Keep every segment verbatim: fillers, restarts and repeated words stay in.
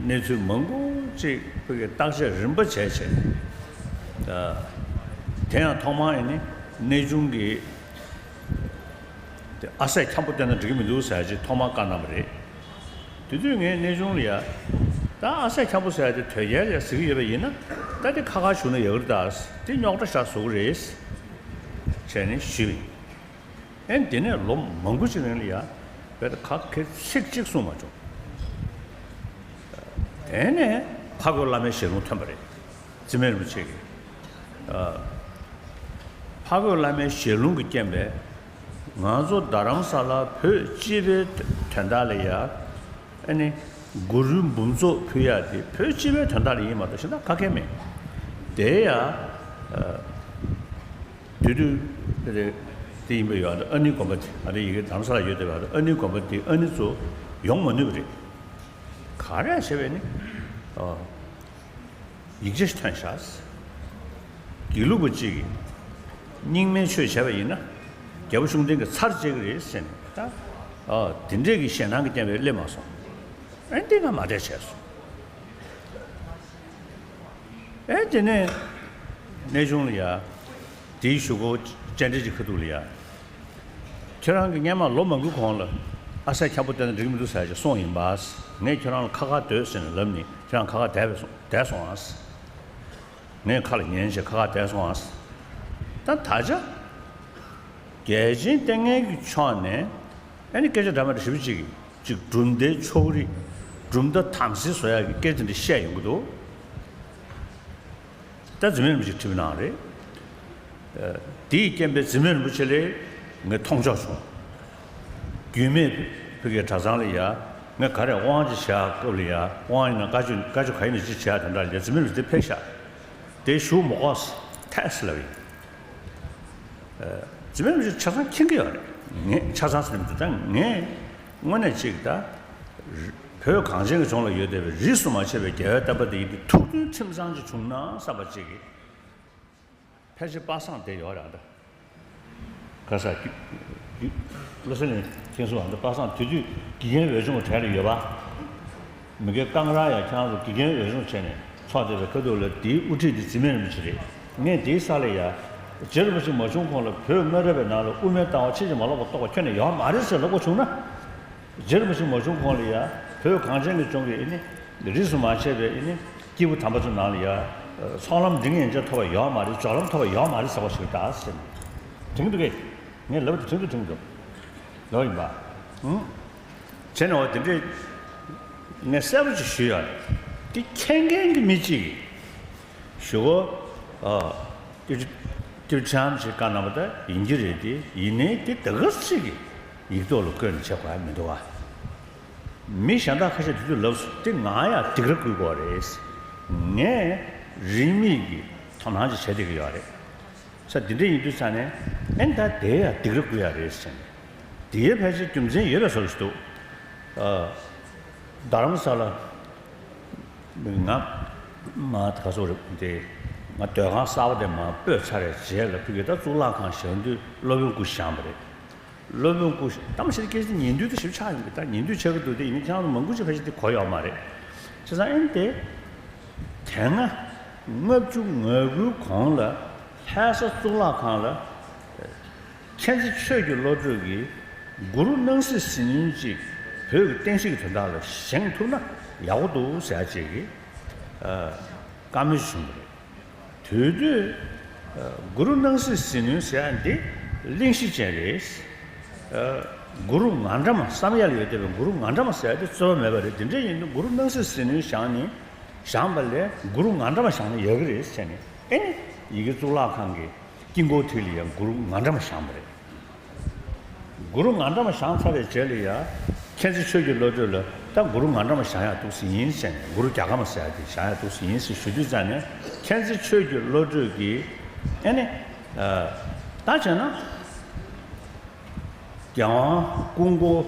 གནས་ཚུལ་མང་པོ་ཅིག་ཕ་གིར་བརྟག་དཔྱད་རིམ་པ་བྱས་བྱས། ཨ། དེ་ཡང་ཐོག་མར་ཨ་ནི་གནས་ཆུང་གི་དེ་ཨ་སྲས་འཁྱམ་པོ་བསྟེན་ན་འགྲིག་གི་མི་འདུག་ཟེར་ཅིག་ཐོག་མར་བཀའ་གནང་བ་རེད། དེ་དུས་ངས་གནས་ཆུང་ལ་ཡ། ད་ཨ་སྲས་འཁྱམ་པོ་ཟེར་ཡ་དེ་དོལ་རྒྱལ་ལ་ཡ་ཟེར་གྱི་ཡོད་པ་ཡིན་ན། ད་དེ་ཁ་ཁ་བཞུགས་ན་ཡག་གི་རེད་ད། དེ་རྙོག་དྲ་ཞིག་བཟོ་གི་རེད། བྱས་ནས་ཞུས་པ་ཡིན། ཨེ་དེ་ནས་ལོ་མང་པོ་ཅིག་རིང་ལ་ཡ། བས་ད་ཁ་ཁེ་ཚིག་གཅིག་གསུངས་མ་བྱུང་། དེ་ནས་ཕ་རྒོད་བླ་མའི་ཞལ་ལུང་ཐོན་པ་རེད། རྩིས་མེད་རིན་པོ་ཆེ་གིས། ཨ། ཕ་རྒོད་བླ་མའི་ཞལ་ལུང་གི་རྐྱེན་པས། ང་ཚོ་རྡ་རམ་ས་ལ་བོད་སྤྱི་པའི་དོན་དག་ལ་ཡ། ཨ་ནི་གུ་རུའི་འབུམ་ཚོགས་ཕུལ་ཡ་དེ་བོད་སྤྱི་པའི་དོན་དག་ལ་ཡིན་མ་གཏོགས་གཞན་དག་ག་གེ་མེད། དེ་ཡ། ཨ། དུས་དུས་དེ་དེ་ཡིན་པ་ཡོད། ཨ་ནི་དགོན་པ་དེ་ཨ་རི་ཡི་གེ་རྡ་རམ་ས་ལ་ཡོད་བསྡད་པ་ཨ་ནི་དགོན་པ་དེ་ཨ་ནི་ཚོ་ཡོང་མ་ནུས་པ་རེད། ག་རེ་བྱས་པས་ནི། ཨ། ཡིག་ཆ་ཞིག་ཐོན་ཤག། དགེ་ལུགས་པ་གཅིག་གིས་རྙིང་མའི་ཆོས་བྱས་པ་ཡིན་ན། རྒྱལ་པོ་ཤུགས་ལྡན་གྱི་ཚར་བཅད་ཀྱི་རེད་ཟེར་ནས་ད། ཨ། དེ་འདྲས་ཀྱི་ཞེད་སྣང་གི་རྐྱེན་པས་སླེབས་མ་སོང་། ཨེ་འདི་ང་མ་བསྡད་བྱས་སོང་། ཨེ་དེ་ནས་གནས་ཆུང་ལ་ཡ། དེའི་གཞུག་གུ་བཅར་འདྲི་གྱི་ཁ་ཐུག་ལ་ཡ། ཁྱེད་རང་གིས་སྔན་མ་ལོ་མང་པོའི་གོང་ལ་ཨ་སྲས་འཁྱམ་པོ་བསྟེན་ན་འགྲིག་མི་འདུག་ཟེར་ཅིག་གསུངས་ཡིན་པ། ངས་ཁྱེད་རང་ལ་ཁ་ཁ་སྡོད་ཟེར་ནས་ལབ་ནས་ཁྱེད་རང་ཁ་ཁ་བསྡད་པས་སོང་བསྡད་སོང་ཨ། ངས་ཁ་ལ་ཉན་བྱས་ཁ་ཁ་བསྡད་སོང་ཨ། ད་ད་ཆ་རྒྱལ་ཆེན་ལྟས་ངན་གྱི་ཕྱོགས་ནས་ཨ་ནི་སྐད་ཆ་འདྲ་མི་འདྲ་ཞེ་པོ་ཅིག་གིས་ཅིག་གྲུབ་མཐའི་ཕྱོགས་རིས། གྲུབ་མཐའ་དམ་སྲི་བཟོ་ཡག་གི་སྐད་ཆ་འདི་བཤད་ཡོང་གི་འདུག། ད་རྩིས་མེད་རིན་པོ་ཆེས་དྲིས་པ་གནང་རེད། ཨ། དེའི་རྐྱེན་པས་རྩིས་མེད་རིན་པོ་ཆེ་ལ་ངས་མཐོང་ཆོག་བྱུང་། རྒྱུད་སྨད་ཕ་གིའི་གྲྭ་ཚང་ལ་ཡ། ངས་ག་རེ་དབང་ཅིག་བྱ་སྐབས་ལ་ཡ། དབང་ཡིན་ན་བཀའ་ཆོས་བཀའ་ཆོས་ག་ཡིན་ན་ཅིག་བྱ་དེ་འདྲ་ལ་ཡ་རྩིས་མེད་རིན་པོ་ཆེ་དེ་ཕེབས་ཤག། དེ་བཞུགས་མ་དགོས་ཐལ་ཟེར་ལབ་ཡིན། ཨ། རྩིས་མེད་རིན་པོ་ཆེ་ཆ་ཚང་མཁྱེན་གྱི་ཡོད་རེད། ངས་ཆ་ཚང་ཟེར་ནས་མི་འདུག་ད་ངས་དངོས་གནས་ཅིག་ད། བོད་གངས་ཅན་གྱི་ལྗོངས་ལ་ཡོད་བསྡད་པའི་རིས་སུ་མ་ཆད་པའི་རྒྱལ་བའི་བསྟན་པ་འདི་ཡིན་དུས་ཐུགས་མཐུན་ཁྲིམས་གཙང་ཅིག་བྱུང་ན་བསམ་པ་ཅིག་གིས། ཕལ་ཆེར་པ་སངས་བསྡད་ཡོད་རེད་ད། ཁ་ས་རྒྱུ་རྒྱུ་བློ་གསལ་གླིང་མཁྱེན་སོང་ཨ། ད་པ་སངས་དེ་དུས་དགེ་རྒན་འོས་སྦྱོང་གྲས་ལ་ཡོད་པ། མི་དགེ་ཀང་ར་ཡ་ཁྱེད་རང་ཚོ་དགེ་རྒན་འོས་སྦྱོང་བྱས་ནས་ཚོགས་བསྡད་པའི་ཁ་ཐུག་ལ་དེའི་དབུ་ཁྲིད་དེ་རྩིས་མེད་རིན་པོ་ཆེ་རེད། ངས་དེའི་ས་ལ་ཡ། རྗེ་རིན་པོ་ཆེ་མ་བྱུང་གོང་ལ་བོད་སྨན་རབས་པའི་ནང་ལ་དབུ་མའི་ལྟ་བ་ཕྱིན་ཅི་མ་ལོག་པ་རྟོགས་པ་ཁྱོན་ནས་ཡོད་མ་རེད་ཟེར་ལབ་དགོས་བྱུང་ན། རྗེ་རིན་པོ་ཆེ་མ་བྱུང་གོང་ལ་ཡ། བོད་གངས་ཅན་གྱི་ལྗོངས་ཀྱི་ཨེ་ནི། རིས་སུ་མ་ཆད་པའི་ཨེ་ནི། སྐྱེས་བུ་དམ་པ་ཚོའི་ནང་ལ་ཡ། ཚོགས་ལམ་འབྲིང་ཡན་ཆད་ཐོབ་པ་ཡོད་མ་རེད། སྦྱོར་ལམ་ཐོབ་པ་ཡོད་མ་རེད་ཟེར་བ་ཞིག་ད་ཟེར་ནས། དྲན་གྱི་འདུག་གས། ངས་ལབ་དེ་དྲན་དུ་དྲན་གྱི་འདུག། ལོ་ཡིན་པ། ཨང་། བྱས་ནས་འོ་དེ་འདྲས། ངས་གསལ་པོ་ཅིག་ཞུས་ཡོད་རེད། དེ་མཁྱེན་མཁན་གྱི་མི་གཅིག་གིས། ཞུ་གོ། ཨ། ཏི་ཏི་ཅང་ཞེས་བཀའ་གནང་བ་ད་ཡིན་གྱི་རེད་དེ། ཡིན་ནའི་དེ་ད་ག་ཚོད་ཀྱི་ཡིག་ཐོག་ལ་བཀོད་ནས་བྱེད་དགོས་ཡ་མི་འདུག་བ། མི་གཞན་དག་ཁ་ཤས་དེ་དུས་ལབ་སོང་། དེ་ང་ཡང་སྡིགས་ར་བསྐུལ་དགོས་རེད། ངས་རིན་མེད་ཀྱི་དོ་སྣང་ཅིག་བྱས་བསྡད་ཀྱི་ཡོད་རེད། ས་འདི་འདྲ་ཡིན་དུས་ས་ནས་ཨེ་ད་དེ་ཡང་སྡིགས་ར་བསྐུལ་ཡ་རེད་ཟེར་ནས། དེའི་ཕལ་ཆེར་རྒྱུ་མཚན་ཡོད་པའི་བཟོ་ཞིག་འདུག། ཨ། རྡ་རམ་ས་ལ། ང་མ་ག་ཚོད་རེད་དེ། ང་སྡོད་ཁང་གསར་པ་དེ་མ་སྤོས་ཚར་བའི་རྗེས་ལ་ཕ་གི་ད་གཙུག་ལག་ཁང་བཞེངས་དུས་སློབ་དཔོན་སྐུ་བཞེངས་པ་རེད། སློབ་དཔོན་སྐུ་གཏམ་བཤད་སྐད་ཆ་ཉན་དུས་ད་ཞིབ་ཆགས་ཡོང་གི། ད་ཉན་དུས་ཆགས་ཀྱི་འདུག་དེ་ཡིན་ན་ཁྱེད་རང་ཚོ་མང་པོ་ཅིག་ཕལ་ཆེར་དེ་གོ་ཡོད་མ་རེད། བྱས་ཙང་ཨེ་དེ། དེ་སྔ་ལྔ་བཅུ་ང་དགུའི་གོང་ལ་ལྷ་ས་གཙུག་ལག་ཁང་ལ། མཁྱེན་བརྩེ་ཆོས་ཀྱི་བློ་གྲོས་ཀྱིས་གུ་རུ་སྣང་སྲིད་ཟིལ་གནོན་ཅིག་བོད་ཀྱི་བསྟན་སྲིད་ཀྱི་དོན་དག་ལ་བཞེངས་ཐུབ་ན་ཡག་པོ་འདུག་ཟེར་ཡ་ཅིག་གིས། ཨ། བཀའ་མོལ་བྱུང་བ་རེད། དེ་དུས། ཨ། གུ་རུ་སྣང་སྲིད་ཟིལ་གནོན་ཟེར་ཡ་འདི་གླེང་གཞི་ཅན་རེད། ཨ། གུ་རུ་ང་འདྲ་མ་བསམ་ཡས་ལ་ཡོད་བསྡད་པའི་གུ་རུ་ང་འདྲ་མ་ཟེར་ཡ་དེ་རྩོད་པ་མེད་པ་རེད། དེ་འདྲ་ཡིན་དུས་གུ་རུ་སྣང་སྲིད་ཟིལ་གནོན་བཞེངས་ནས་བཞེངས་པ་ལས་གུ་རུ་ང་འདྲ་མ་བཞེངས་ན་ཡག་གི་རེད་ཟེར་ནས་ཨེ་ནི་ཡི་གེ་གཙུག་ལག་ཁང་གི་དཀྱིལ་འཁོར་ཐིག་ལ་ཡང་གུ་རུ་ང་འདྲ་མ་བཞེངས་པ་རེད། གུ་རུ་ང་འདྲ་མ་བཞེངས་ཚར་བའི་རྗེས་ལ་ཡང་མཁྱེན་བརྩེ་ཆོས་ཀྱི་བློ་གྲོས་ལ་ད་གུ་རུ་ང་འདྲ་མ་བཞེངས་ཡག་འདུག་ཟེར་ཡིན་ཟེར་ནས། གུ་རུ་རྒྱ་གར་མ་ཟེར་ཡག་དེ་བཞེངས་ཡག་འདུག་ཟེར་ཡིན་ཟེར་ཞུ་དུས་ཙང་ནས་མཁྱེན་བརྩེ་ཆོས་ཀྱི་བློ་གྲོས་ཀྱིས་ཨེ་ནི། ཨ། ད་བྱས་ན། རྒྱལ་དབང་སྐུ་འཁོར་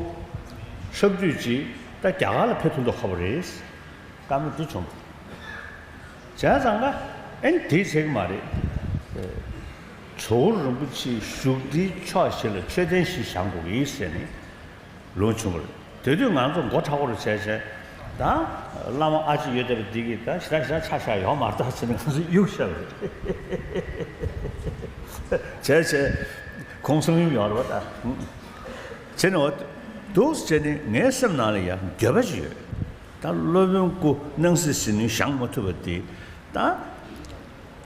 ཧྲག་བསྡུས་ཅིག་ད་རྒྱ་གར་ལ་ཕེབས་ཐུབ་མདོག་ཁ་པོ་རེད། བཀའ་མོལ་འདི་བྱུང་། བྱས་ཙང་ཀ་ཨེ་ནི་དེའི་ཚེ་གི་མ་རེད། ཇོ་བོ་རིན་པོ་ཆེའི་བཞུགས་ཁྲིའི་ཕྱོགས་བཞི་ལ་མཆོད་རྟེན་བཞི་བཞེངས་དགོས་ཀྱི་ཟེར་ནས་ལུང་བྱུང་བ་རེད། དེ་དུས་ང་ཚོ་མགོ་མཁྲེགས་པོ་རུ་བྱས་བྱས། ད་བླ་མ་ཨ་ཅེ་ཡོད་བསྡད་པ་འདི་གིས་ད་ཞེ་དྲག་ཞེ་དྲག་ཆ་བཞག་ཡོད་མ་རེད། ད་ཟེར་ནས་ང་ཚོ་གཡུག་བཞག་པ་རེད། བྱས་བྱས་ཁོང་གསང་ཡུམ་ཡོང་རེད་པ་ད། བྱས་ནས་འོ་འདུག་སེ་བྱས་ནས་ངའི་སེམས་ནང་ལ་ཡང་འགྱོད་པ་ཅིག་ཡོད། ད་སློབ་དཔོན་སྐུ་སྣང་སྲིད་ཟིལ་གནོན་བཞེངས་མ་ཐུབ་པ་འདི་ད།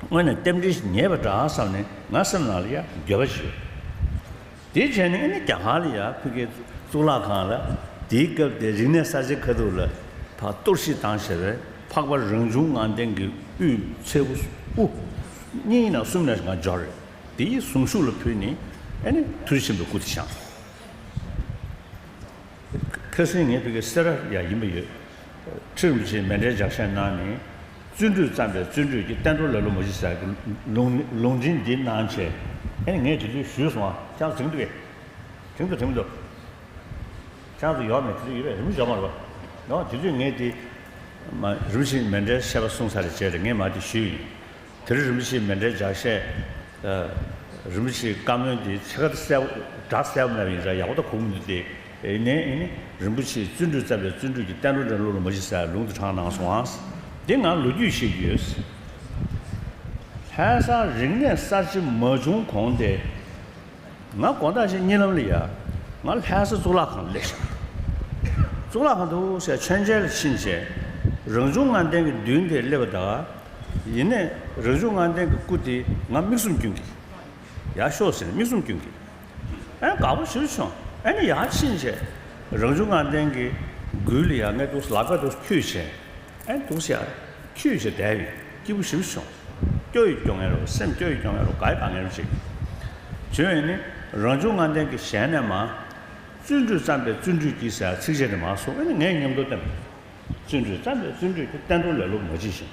དངོས་གནས་རྟེན་འབྲེལ་ཞིག་ཉེས་པ་འདྲ་བསམ་ནས་ང་སེམས་ནང་ལ་ཡང་འགྱོད་པ་ཞིག་ཡོད། དེ་བྱས་ནས་ཨ་ནི་རྒྱ་གར་ལ་ཡང་ཕ་གིའི་གཙུག་ལག་ཁང་ལ་དེའི་སྐབས་དེ་རིག་གནས་གསར་བརྗེ་ཁ་ཐུག་ལ་ཕར་གཏོར་བཤིག་བཏང་བྱས་པའི་འཕགས་པ་རང་བྱུང་ལྔ་ལྡན་གྱི་དབུའི་ཚལ་བུ་དབུ་གཉིས་ནང་གསུམ་ནང་ང་འབྱོར་རེད། དེའི་གཟུངས་གཞུག་ལ་ཕུལ་ནས་ཨ་ནི་ཐུགས་རྗེ་ཆེན་པོའི་སྐུ་དེ་བཞེངས། ཁ་སང་ངས་ཕ་གི་སེ་ར་ཡ་ཡིན་པ་ཡོད། ཁྲི་རིན་པོ་ཆེས་མཎྜལ་ལྗགས་བཤད་གནང་ནས། བརྩོན་འགྲུས་བརྩམས་པས་བརྩོན་འགྲུས་ཀྱི། བསྟན་འགྲོར་ལེ་ལོ་མ་བྱེད་ཟེར་གྱི་ལུང་ལུང་འདྲེན་འདི་གནང་བྱས། ཨེ་ངས་དེ་དུས་ཞུས་སོང་ཨ། ཁྱེད་ཚོ་དྲན་འདུག་གས། དྲན་འདུག་དྲན་འདུག་ཁྱེད་ཚོ་ཡོད་མེད་དེ་དུས་ཡོད་པས་རིན་པོ་ཆེ་མ་རེད་པ། ཡང་དེ་དུས་ངས་དེ་མ་རིན་པོ་ཆེས་མཎྜལ་བཤད་པ་གསུངས་ཚར་རེད་བྱས་རེད། ངས་མ་དེ་ཞུས་ཡིན། དེར་རིན་པོ་ཆེའི་མཎྜལ་ལྗགས་བཤད། ཨ། རིན་པོ་ཆེའི་བཀའ་མོལ་འདི་ཕྱེད་ཀ་གསལ་པོ་གསལ་པོ་མེད་པ་ཡིན་ཙང་ཡག་པོ་ད་གོ་གི་མི་འདུག་སྟེ། ཡིན་ནའི་ཡིན་ནའི་རིན་པོ་ཆེས་བརྩོན་འགྲུས་བརྩམས་པས་བརྩོན་འགྲུས་ཀྱི། བསྟན་འགྲོ་འདྲེན་བློ་ལ་མ་བྱེད་ཟེར་ལུང་དུ་དྲངས་གནང་སོང་ཨ། འདི་ང་ལོ་རྒྱུས་ཤིག་ཡོད། ལྷ་ས་རིག་གནས་གསར་བརྗེ་མ་བྱུང་གོང་དེ། ང་དགོང་དག་ཅིག་གཉིད་ལམ་ལ་ཡ། ང་ལྷ་ས་གཙུག་ལག་ཁང་ལ་སླེབས་ཤག་གཙུག་ལག་ཁང་དུ་ཟེར་མཆོད་མཇལ་ལ་ཕྱིན་བྱས། རང་བྱུང་ལྔ་ལྡན་གྱི་མདུན་དེར་སླེབས་པ་དང་། ཡིན་ནའི་རང་བྱུང་ལྔ་ལྡན་གྱི་སྐུ་དེ་ང་མིག་ཟུམ་སྐྱོན་གྱི། ཡར་ཤོག་ཟེར་ནས་མིག་ཟུམ་སྐྱོན་གྱི། ཨེ་དགའ་པོ་ཞེ་པོ་བྱུང་། ཨེ་ནི་ཡར་ཕྱིན་བྱས། རང་བྱུང་ལྔ་ལྡན་གྱི་མགུལ་ལ་ཡ་ངས་འདུག་ལག་པ་འདུག་འཁྱུད་བྱས། ཨེ་འདུག་ཡ། ཁྱོད་ཞེ་བདེ་བའི་སྐྱིད་པོ་ཞེ་པོ་བྱུང་། སྐྱོ་ཡི་སྐྱོ་ངེས་རོ། སེམས་སྐྱོ་ཡི་སྐྱོ་ངེས་རོ། དགའ་ཡི་དགའ་ངེས་རོ་ཅིག་བྱོན་ཡོད་ནི། རང་བྱུང་ལྔ་ལྡན་གྱི་ཞལ་ནས་མ། བརྩོན་འགྲུས་བརྩམས་པས་བརྩོན་འགྲུས་ཀྱིས་ཟེར་ཚིགས་བཅད་དེ་མ་གསུངས། ཨེ་ནི་ངས་མཉམ་དུ་བསྟན་པ། བརྩོན་འགྲུས་བརྩམས་པས་བརྩོན་འགྲུས་ཀྱིས། བསྟན་འགྲོར་ལེ་ལོ་མ་བྱེད་ཅིང་།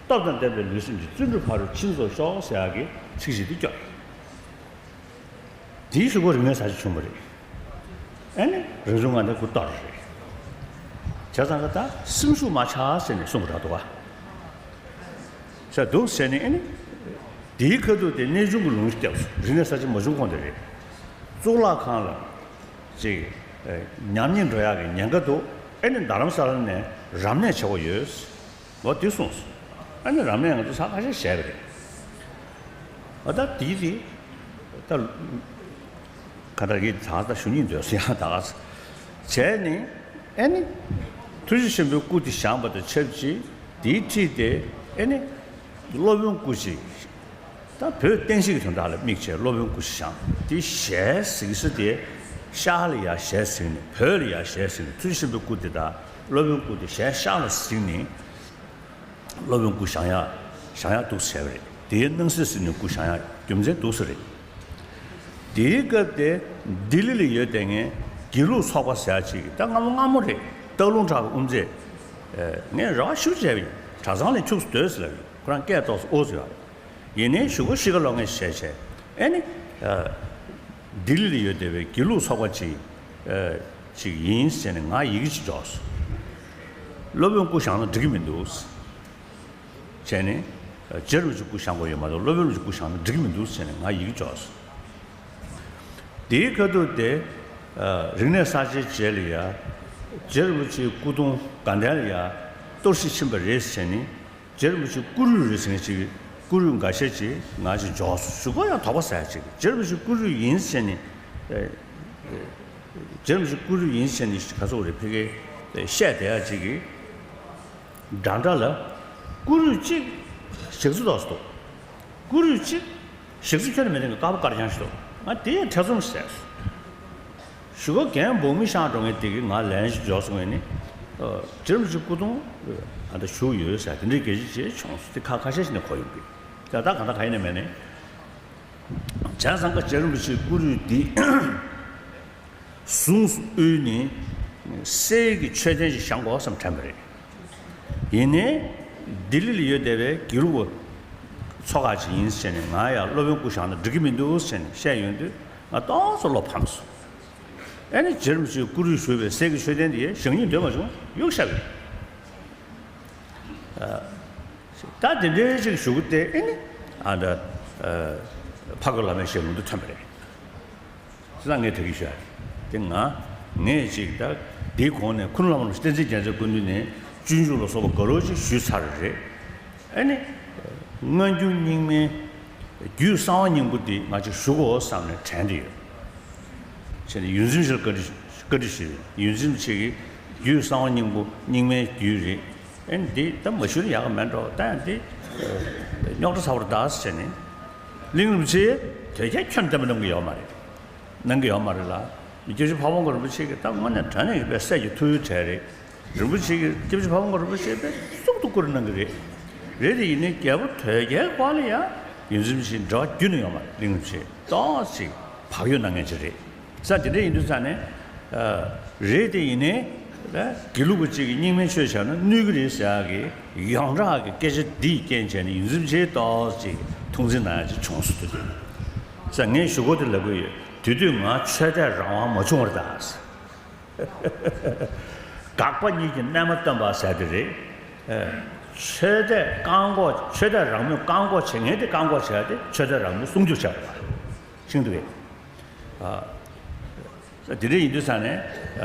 སྟོབས་དང་ལྡན་པའི་ལུས་སེམས་ཀྱི། བརྩོན་འགྲུས་ཕ་རོལ་ཕྱིན་རྫོགས་ཤོག་ཟེར་ཡག་གི་ཚིགས་བཅད་དེ་སྐྱོར། དེའི་གཞུག་གུ་རིག་གནས་གསར་བརྗེ་བྱུང་བ་རེད། ཨེ་ནི་རང་བྱུང་ལྔ་ལྡན་སྐུ་གཏོར་རེད། བྱས་ཙང་ཀ་ད་སེམས་ཤུགས་མ་ཆག་ཟེར་ནས་གསུངས་པ་རེད་འདུག་ག་བྱས་འདུག་ཟེར་ནས་ཨེ་ནི། དེའི་ཁ་ཐུག་དེ་གནས་ཆུང་གི་ལུང་ཞིག་བརྒྱབ་སོང་། རིག་གནས་གསར་བརྗེ་མ་བྱུང་གོང་དེ་རེད། གཙུག་ལག་ཁང་ལ་ཅིག་ཉམས་ཉེས་འགྲོ་ཡག་གི་ཉེན་ཁ་འདུག་ཨེ་ནི་རྡ་རམ་ས་ལ་ནས་རབ་གནས་བྱེད་དགོས་ཡོད། འོ་དེ་གསུངས་སོང་། ཨ་ནི་རབ་གནས་ང་ཚོ་ཚར་ཁ་ཤས་བྱས་པ་རེད། ཨ་ད་དེ་དེ་ད་ག་འདྲ་གི་ད་ད་ཞུ་སྙིང་འདོད་སོང་ཡང་ད་ག་བྱས་ནི། ཨ་ནི་ཐུགས་རྗེ་ཆེན་པོའི་སྐུ་དེ་བཞེངས་པ་དང་ཆབས་ཅིག་དེའི་འཁྲིས་དེ་ཨ་ནི་སློབ་དཔོན་སྐུ་ཅིག་ད་བོད་བསྟན་བཤིག་གི་དོན་དག་ལ་དམིགས་བྱས་སློབ་དཔོན་སྐུ་ཞིག་བཞེངས། དེ་ཞལ་གཟིགས་ས་དེ་ཤར་ལ་ཡར་ཞལ་གཟིགས་ནས། བོད་ལ་ཡར་ཞལ་གཟིགས་ནས། ཐུགས་རྗེ་ཆེན་པོའི་སྐུ་དེ་དང་སློབ་དཔོན་སྐུ་དེ་ཞལ་ཤར་ལ་གཟིགས་ནས། སློབ་དཔོན་སྐུ་བཞེངས་ཡག་བཞེངས་ཡག་འདུག་ཟེར་བ་རེད། དེའི་སྣང་སྲིད་ཟིལ་གནོན་སྐུ་བཞེངས་ཡག་རྒྱུ་མཚན་འདུག་ཟེར་རེད། དེའི་སྐབས་དེ་ལྡི་ལི་ལ་ཡོད་བསྡད་མཁན་དགེ་ལུགས་ཚོགས་པ་ཟེར་ཡག་ཅིག་ད་སྔ་མོ་སྔ་མོ་རེད། སྟག་ལུང་བྲག་གི་དབུ་མཛད། ངས་རེ་བ་ཞེ་པོ་བྱས་པ་ཡིན། གྲྭ་ཚང་ལ་ཁྱུག་ཙམ་སྡོད་ཟེར་ལབ་ཡོད། ཁོ་རང་སྐད་ཏོག་ཙམ་ཨོ་ཙི་ཡོད་རེད། ཡིན་ནའི་གཞུག་གུ་གཤིས་ཀ་ལོག་མཁན་ཞིག་བྱས་བྱས། ཨེ་ནི། ལྡི་ལི་ལ་ཡོད་བསྡད་པའི་དགེ་ལུགས་ཚོགས་པ་ཅིག་ཅིག་ཡིན་ཟེར་ནས་ང་ཡི་གེ་ཅིག་འབྱོར་སོང་། སློབ་དཔོན་སྐུ་བཞེངས་ན་འགྲིག་གི་མི་འདུག་བྱས་ནས། རྗེ་རིན་པོ་ཆེ་སྐུ་བཞེངས་དགོས་ཡོད་མ་གཏོགས་སློབ་དཔོན་རིན་པོ་ཆེ་སྐུ་བཞེངས་ན་འགྲིག་གི་མི་འདུག་ཟེར་ནས་ང་ཡི་གེ་འབྱོར་སོང་། དེའི་ཁ་ཐུག་དེ། རིག་གནས་གསར་བརྗེའི་རྗེས་ལ་ཡ། རྗེ་རིན་པོ་ཆེའི་སྐུ་གདུང་དགའ་ལྡན་ལ་ཡ་གཏོར་བཤིག་ཕྱིན་པ་རེད་ཟེར་ནས། རྗེ་རིན་པོ་ཆེའི་སྐུ་རུས་རེད་ཟེར་མཁན་ཅིག་སྐུ་རུས་འགའ་ཤས་ཅིག་ང་ཅིག་འབྱོར་སོང་། གཞུག་གུ་ཡང་དོགས་པ་ཟ་ཡག་ཅིག་རྗེ་རིན་པོ་ཆེའི་སྐུ་རུས་ཡིན་ཟེར་ནས། ཨེ། རྗེ་རིན་པོ་ཆེའི་སྐུ་རུས་ཡིན་ཟེར་ནས་ག་ཚོད་རེད་ཕ་གིའི་བཤད་བསྡད་ཡག་ཅིག་གི་འདྲ་འདྲ་ལ། སྐུ་རུས་གཅིག་ཞག་རྩི་ཏོག་ཙམ་འདུག་སྐུ་རུས་གཅིག་ཞག་རྩི་ཁྱོན་ནས་མེད་མཁན་གྱི་དཀར་པོ་དཀར་རྐྱང་ཞིག་འདུག་ང་དེ་ཡང་ཐེ་ཚོམ་ཟ་སོང་། གཞུག་གུ་རྒན་འབངས་མི་ཤང་འགྲོ་མཁན་དེ་གིས་ང་ལན་ཞིག་འབྱོར་སོང་ངས་ནི། ཨ། རྗེ་རིན་པོ་ཆེ་སྐུ་གདུང་ཨ་ད་བཞུགས་ཡོད་ཟེར་དེ་འདྲའི་སྐད་ཆ་ཅིག་བྱུང་སོང་། དེ་ཁ་ཁ་ཤས་ཤིག་ནས་གོ་ཡོང་གི། ད་ད་གང་ལྟར་གང་ཡིན་ནས་མེད་ནས། བྱས་ཙང་ཀ་རྗེ་རིན་པོ་ཆེའི་སྐུ་རུས་འདི་གཟུངས་སུ་དབུལ་ནས་གསེར་གྱི་མཆོད་རྟེན་ཞིག་བཞེངས་དགོས་བསམ་དྲན་པ་རེད། ཡིན་ནའི་ལྡི་ལི་ལ་ཡོད་བསྡད་པའི་དགེ་ལུགས་པ་ཚོ་ཁག་ཅིག་ཡིན་ཟེར་ནས་ང་ཡང་སློབ་དཔོན་སྐུ་བཞེངས་ན་འགྲིག་གི་མི་འདུག་ཟེར་ནས་བཤད་ཡོང་དུས་ང་ཏོག་ཙམ་བློ་ཕམ་སོང་། ཨེ་ནི་རྗེ་རིན་པོ་ཆེའི་སྐུ་རུས་བཞུགས་པའི་གསེར་གྱི་མཆོད་རྟེན་དེ་བཞེངས་སྙིང་འདོད་མ་བྱུང་། གཡུག་བཞག་པ་ཡིན། ད་དེ་འདྲའི་ཅིག་ཞུ་གི་སྟེ་ཨེ་ནི་ཨ་ད་ཨ་འཕགས་པའི་ལམ་ཡང་ཞེས་ལུང་དུ་ཐོན་པ་རེད། ཟེར་ན་ངས་དེ་གི་ཞུ་ཡ་རེད། དེ་ང་ངས་ཅིག་ད་དེའི་གོང་ནས་ཁུ་ནུ་བླ་མ་རིན་པོ་ཆེ་བསྟན་འཛིན་རྒྱལ་མཚན་སྐུ་མདུན་ནས་ སྤྱོད་འཇུག་ལ་སོགས་པ་ག་རེ་ཅིག་ཞུས་ཚར་རེད། ཨ་ནི། སྔ་འགྱུར་རྙིང་མའི་རྒྱུད་གསང་བ་སྙིང་པོ་འདི་ང་ཅིག་ཞུ་དགོས་བསམ་ནས་དྲན་གྱི་ཡོད། བྱས་ནས་ཡོངས་འཛིན་ཆེ་ལ་བཀའ་འདྲི་བཀའ་འདྲི་ཞུས། ཡོངས་འཛིན་ཆེ་གིས་རྒྱུད་གསང་བ་སྙིང་པོ་རྙིང་མའི་རྒྱུད་རེད། ཨ་ནི་འདི་ད་མ་ཞུས་ན་ཡག་གི་མེད་འགྲོ། ད་ཡང་འདི་རྙོག་དྲ་ཚ་བོར་གདའ་ཟེར་བྱས་ནས། གླིང་རིན་པོ་ཆེས་དོལ་རྒྱལ་ཁྱོན་བསྟན་པ་གནང་གི་ཡོད་མ་རེད། གནང་གི་ཡོད་མ་རེད་ལ། སྐྱབས་རྗེ་ཕ་བོང་ཁ་རིན་པོ་ཆེ་གིས་ད་དངོས་གནས་དྲང་གནས་ཀྱི་དཔེ་སྲས་ཀྱི་ཐུགས་ཡོད་གྲས་རེད། རིན་པོ་ཆེ་གིས་སྐྱབས་རྗེ་ཕ་བོང་ཁ་རིན་པོ་ཆེ་དཔེ་གཙུག་ཏུ་བཀུར་གནང་གི་རེད། རེད་དེ་ཡིན་ནའི་རྒྱལ་པོ་དོལ་རྒྱལ་སྐོར་ལ་ཡང་ཡོངས་འཛིན་ཆེ་འབྲེལ་བ་རྒྱུན་ནས་ཡོད་མ་རེད། གླིང་རིན་པོ་ཆེ་ཏོག་ཙམ་བག་ཡོད་གནང་མཁན་ཅིག་རེད། ས་དེ་འདྲ་ཡིན་དུས་ས་ནས། རེད་དེ་ཡིན་ནའི། དགེ་ལུགས་པ་གཅིག་གིས་རྙིང་མའི་ཆོས་བྱས་ན་གནོད་ཀྱི་རེད་ཟེར་ཡག་གི་ཡོངས་གྲགས་ཀྱི་སྐད་ཆ་འདིས་རྐྱེན་བྱས་ནས་ཡོངས་འཛིན་ཆེ་ཏོག་ཙམ་མཐོང་ཆེན་གནང་ཡག་ཅིག་བྱུང་སོང་། དེ་དུས་ས་ངས་ཞུ་སྒོ་དེ་ལབ་གི་ཡོད། དེ་དུས་ང་ཆོས་དད་རང་དབང་མ་བྱུང་བར་གདའ། དགག་པ་གཉིས་ཀྱི་རྣལ་མ་སྟོན་པ་ཟེར་དེ་རེད། ཆོས་དད་བཀག་འགོག་ཆོས་དད་རང་མོས་བཀག་འགོག་བྱེད་མཁན་དེ་བཀག་འགོག་བྱེད་ཡག་དེ་ཆོས་དད་རང་མོས་སྲུང་སྐྱོབ་བྱས་པ་རེད། ཤེས་འདུག་གས། དེ་འདྲ་ཡིན་དུས་ས་ནས།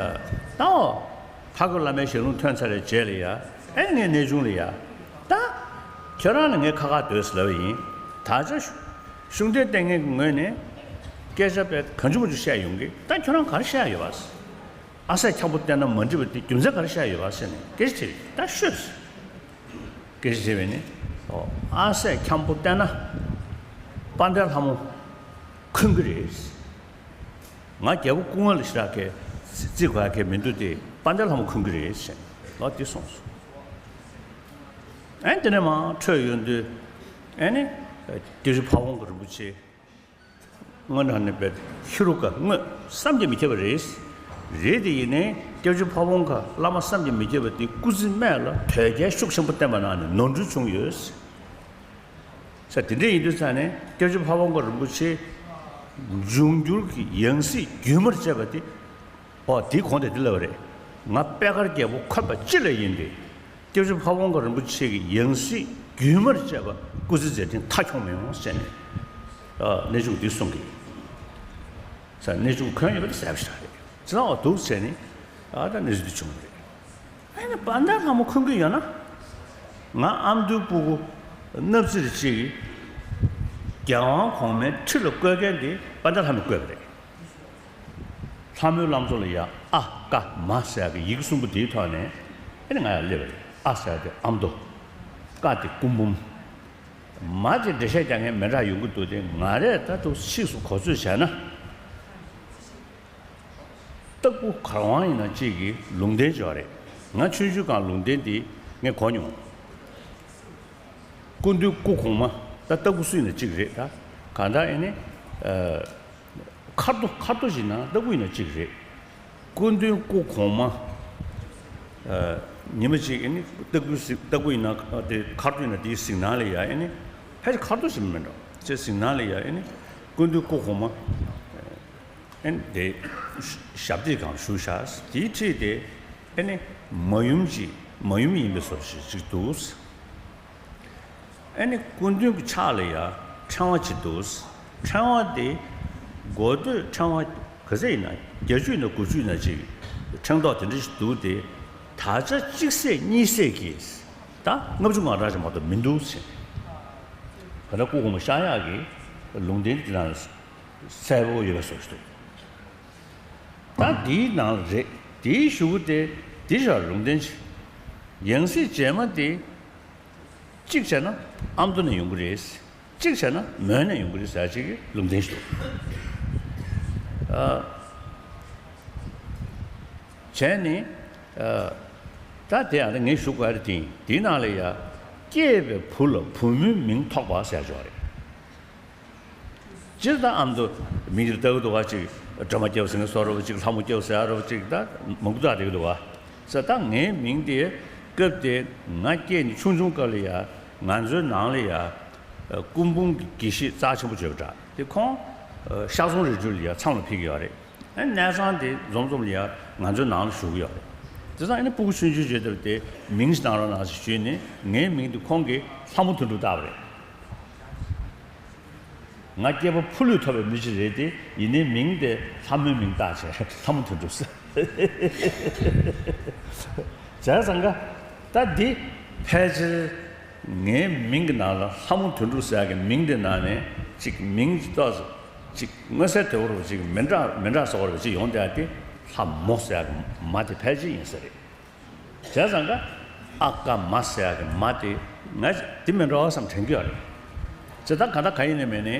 ད་འོ། ཕ་རྒོད་བླ་མའི་ཞལ་ལུང་ཐོན་ཚར་བའི་རྗེས་ལ་ཡ། ཨེ་ངའི་གནས་ཆུང་ལ་ཡ། ད། ཁྱོད་རང་ལ་ངས་ཁ་ཁ་སྡོད་ཟེར་ལབ་པ་ཡིན། ད་ཆ་ཤུགས་ལྡན་ལྟས་ངན་གྱི་ངོས་ནས། སྐད་ཆ་དཔེ་གང་བྱུང་མང་བྱུང་བཤད་ཡོང་གི། ད་ཁྱོད་རང་ག་རེ་བཤད་ཡོད་པ། ཨ་སྲས་འཁྱམ་པོ་བསྟན་ན་མ་འགྲིག་པ་དེ་རྒྱུ་མཚན་ག་རེ་བཤད་ཡོད་པ་ཟེར་ནས་སྐད་ཆ་དྲིས། ད་ཤོད། སྐད་ཆ་དྲིས་པས་ནི། ཨོ། ཨ་སྲས་འཁྱམ་པོ་བསྟན་ན། དཔལ་ལྡན་ལྷ་མོ་འཁོན་གྱི་རེད། ང་རྒྱལ་པོ་སྐུ་ངོ་ལ་ཞེ་དྲག་གི་བརྩི་དགོས་ཡ་གི་མི་འདུག་སྟེ་དཔལ་ལྡན་ལྷ་མོ་འཁོན་གྱི་རེད་ཟེར་ནས་ལོ་འདི་གསུངས་སོང་། ཨེ་དེ་ནས་མར་འཕྲོས་ཡོང་དུས། ཨེ་ནི། སྐྱབས་རྗེ་ཕ་བོང་ཁ་རིན་པོ་ཆེ། དངོས་གནས་ནས་པའི་ཧེ་རུ་ཀ་དངོས་བསམ་གྱིས་མི་ཁྱབ་པ་རེད། རེད་དེ་ཡིན་ནའི་སྐྱབས་རྗེ་ཕ་བོང་ཁ་བླ་མ་བསམ་གྱིས་མི་ཁྱབ་པ་དེ་སྐུ་ཚེ་སྨད་ལ་དོལ་རྒྱལ་ཤུགས་ཆེན་པོ་བསྟན་པ་གནང་ནས་ནོར་འཁྲུལ་བྱུང་ཡོད། ས་དེ་འདྲ་ཡིན་དུས་ས་ནས་སྐྱབས་རྗེ་ཕ་བོང་ཁ་རིན་པོ་ཆེ་འབྱུང་འགྱུར་གྱི་ཡང་སྲིད་རྒྱུན་མར་བཅད་པ་དེ། ཨོ་དེའི་གོང་དེ་འདི་ལབ་པ་རེད། ང་པད་དཀར་རྒྱལ་པོ་འཁོད་པ་ཅི་ལ་ཡིན་ཏེ། སྐྱབས་རྗེ་ཕ་བོང་ཁ་རིན་པོ་ཆེ་གི་ཡང་སྲིད་རྒྱུན་མར་བཅད་པ་སྐུ་ཚེ་མཛད་འཕྲིན་མཐའ་འཁྱོངས་མི་ཡོང་ཟེར་ནས། ཨ་གནས་ཆུང་འདི་གསུང་གི། ས་གནས་ཆུང་འཁོན་ཡོད་པ་དེ་ཟེར་བ་ཞིག་རེད། ཅི་ལ་འོ་འདུག་ཟེར་ནས། ཨ་ད་གནས་ཚུལ་འདི་བྱུང་བ་རེད། ཨ་ནི་དཔལ་ལྡན་ལྷ་མོ་འཁོན་གྱི་ཡོད་ན། ང་ཨ་མདོའི་སྤུ་གུ་སྣབས་རྩེར་གཅིག་གིས་རྒྱལ་དབང་གོང་མའི་ཁྲི་ལ་བཀོད་མཁན་དེ་དཔལ་ལྡན་ལྷ་མོས་བཀོད་པ་རེད། ལྷ་མོའི་བླ་མཚོ་ལ་ཡ་ཨ་ཀ་མ་ཟེར་ཡག་གི་ཡི་གེ་གསུམ་པོ་དེའི་ཐོག་ནས་ཨེ་ནི་ང་ཡར་སླེབས་པ་རེད། ཨ་ཟེར་ཡག་དེ་ཨ་མདོ། ཀ་དེ་སྐུ་འབུམ། མ་དེ་འགྲེལ་བཤད་རྒྱག་མཁན་མི་འདྲ་ཡོང་གི་འདུག་སྟེ། ང་རས་ད་དུང་ཕྱིས་སུ་གོ་ཚོད་བྱས་ན། སྟག་ཕུ་གར་དབང་ཡིན་ན་གཅིག་གིས་ལུང་བསྟན་བྱས་པ་རེད། ང་ཆུང་ཆུང་སྒང་ལུང་བསྟན་འདི་ངས་གོ་མྱོང་། སྐུ་མདུན་སྐུ་གོང་མ་ད་སྟག་ཕུ་སུ་ཡིན་ན་གཅིག་རེད་ད། གང་ལྟར་ཨེ་ནི། ཨ། མཁར་རྡོ་མཁར་རྡོ་ཞིག་ན་སྟག་ཕུ་ཡིན་ན་གཅིག་རེད། སྐུ་མདུན་སྐུ་གོང་མ། ཨ། ཉི་མ་གཅིག་ཨེ་ནི་སྟག་ཕུ་གཟིགས། སྟག་ཕུ་ཡིན་ན་དེ་མཁར་རྡོ་ཡིན་ན་དེའི་གཟིགས་སྣང་ལ་ཡ་ཨེ་ནི། ཕལ་ཆེར་མཁར་རྡོ་ཞིག་མིན་འགྲོ་ཅེས་གཟིགས་སྣང་ལ་ཡ་ཨེ་ནི། སྐུ་མདུན་སྐུ་གོང་མ། ཨེ་ནི་དེ་ཞབས་སྟེགས་སྒང་བཞུགས་བཞག། དེའི་འཁྲིས་དེ་ཨེ་ནི་མ་ཡུམ་གཅིག་མ་ཡུམ་ཡིན་པའི་བཟོ་ཞིག་ཅིག་འདུག། ཨ་ནི་སྐུ་མདུན་གྱི་ཕྱག་ལ་ཡ་ཕྲེང་བ་ཅིག་འདུག། ཕྲེང་བ་དེ་མགོ་སྟོད་ཕྲེང་བ་ག་ཚད་ཡིན་ན། བརྒྱད་ཅུ་ཡིན་ན་དགུ་བཅུ་ཡིན་ན་ཅིག་ཕྲེང་རྡོག་དེ་འདྲ་ཞིག་འདུག་སྟེ། ད་ཆ་གཅིག་ཟེར་གཉིས་ཟེར་གྱིས་ད་ལྔ་བཅུ་ང་གྲངས་ཅིག་མ་གཏོགས་མི་འདུག་ཟེར། ག་ད་སྐུ་གོང་མ་གཤེགས་ཡག་གི་ལུང་བསྟན་དེ་ནང་གསལ་པོ་ཡོད་པའི་བཟོ་ཞིག་འདུག། ད་འདིའི་ནང་ལ་རེད། དེའི་གཞུག་གུ་དེ་འདི་ཞག་ལུང་བསྟན་ཅིག། ཡང་སྲིད་རྗེས་མ་དེ། གཅིག་བྱས་ན་ཨ་མདོ་ནས་ཡོང་གི་རེད། གཅིག་བྱས་ན་མོན་ནས་ཡོང་གི་རེད་ཟེར་ཅིག་གི་ལུང་བསྟན་ཞིག་འདུག། ཨ། བྱས་ནས། ཨ། ད་དེ་ཡང་ད་ངས་ཞུ་དགོས་རེད་དེ། དེའི་ནང་ལ་ཡ། སྐྱེས་པའི་བུ་ལ་བུ་མོའི་མིང་ཐོགས་པ་ཟེར་ཡག་ཅིག་ཡོད་རེད། སྤྱིར་བཏང་ཨ་མདོ་མིང་འདིར་བཏགས་ཀྱི་འདུག་ག། ཅིག་སྒྲོལ་མ་སྐྱབས་ཟེར་མཁན་བཟོ་འདྲ་པོ། ཅིག་ལྷ་མོ་སྐྱབས་ཟེར་ཡག་འདྲ་པོ། ཅིག་ད་མང་པོ་བཏགས་བསྡད་ཀྱི་འདུག་ག། ཟེར་ད་ངའི་མིང་དེ་སྐབས་དེ་ང་སྐྱེས་ནས་ཆུང་ཆུང་སྐབས་ལ་ཡ་ང་ཚོའི་ནང་ལ་ཡ་སྐུ་འབུམ་གྱི་དགེ་བཤེས་རྩ་ཆེན་པོ་ཅིག་ཡོད་པ་འདྲ། དེ་ཁོང་ཤག་ཚོང་རི་ཁྲོད་ལ་ཡ་མཚམས་ལ་ཕེབས་ཀྱི་ཡོད་རེད། ཨ་གནས་ཚང་དེ་འཛོམས་འཛོམས་ལ་ཡ་ང་ཚོའི་ནང་ལ་བཞུགས་ཀྱི་ཡོད་རེད། དེ་ཙང་ཨ་ནི་སྤུ་གུ་ཆུང་ཆུང་བྱས་དུས་དེ་མིང་ཞིག་གནང་རོགས་གནང་ཟེར་ཞུས་ནས་ངའི་མིང་དེ་ཁོང་གིས་ལྷ་མོ་དོན་གྲུབ་བཏགས་པ་རེད། ང་སྐྱེས་པ་ཕོ་ལུས་ཐོབ་པའི་མི་ཞིག་རེད་དེ། ཡིན་ནའི་མིང་དེ་ལྷ་མོའི་མིང་བཏགས་བྱས་ལྷ་མོ་དོན་གྲུབ་ཟེར། བྱས་ཙང་ཀ། ད་འདི་ཕལ་ཆེར་ངའི་མིང་གི་ནང་ལ་ལྷ་མོ་དོན་གྲུབ་ཟེར་ཡག་གི་མིང་དེ་ནང་ནས་ཅིག་མིང་ཏོག་ཙམ་ཅིག་མངོན་གསལ་དོད་པོ་ཅིག་མི་འདྲ་མི་འདྲ་ཟེར་བ་རེ་ཅིག་ཡོང་བསྡད་ཡག་དེ་ལྷ་མོ་ཟེར་ཡག་གི་མ་དེ་ཕལ་ཆེར་ཡིན་ས་རེད། བྱས་ཙང་ཀ་ཨ་ཀ་མ་ཟེར་ཡག་གི་མ་དེ་ང་དེ་མི་འདྲ་བ་བསམ་དྲན་གྱི་ཡོད་རེད། བྱས་ཙང་གང་ལྟར་གང་ཡིན་ནའི་མིན་ནའི་